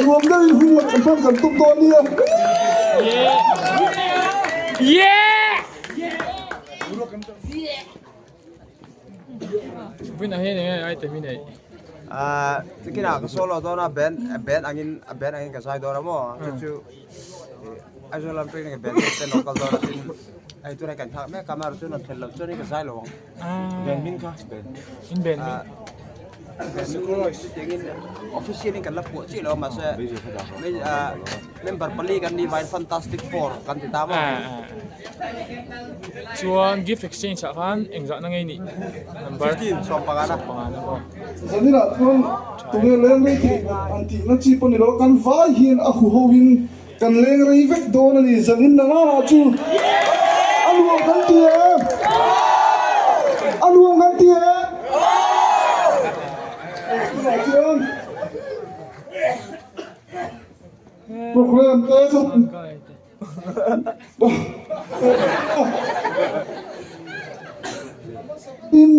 Nuam deuhin hun lak kan hman kan tum dawn nia. Chikina ka solo dawn a band band angin a band angin ka zai dawn a maw chu chu Aizawl lam peng ka band te lo kal dawn a tin hei tunah kan nghak mek a amaherawhchu chuan a thlen loh chuan ka zai lo ang. Band hming kha band. In band hming. Band hming official in kan la phuah chiah lo a mahse member pali kan ni vaiin fantastic four kan ti ta maw. Chuan gift exchange ah khan engzahna ngei nih number 15 sawmpangana. Sawmpangana aw. Zaninah chuan tunge leng rei thei bawk an tihna chi pawh ni lo kan vai hian a hu ho in Kan leng rei vek dawn a ni, zanin na nana chu a nuam kan ti em? A nuam kan ti em? Tunah chuan program te chu in.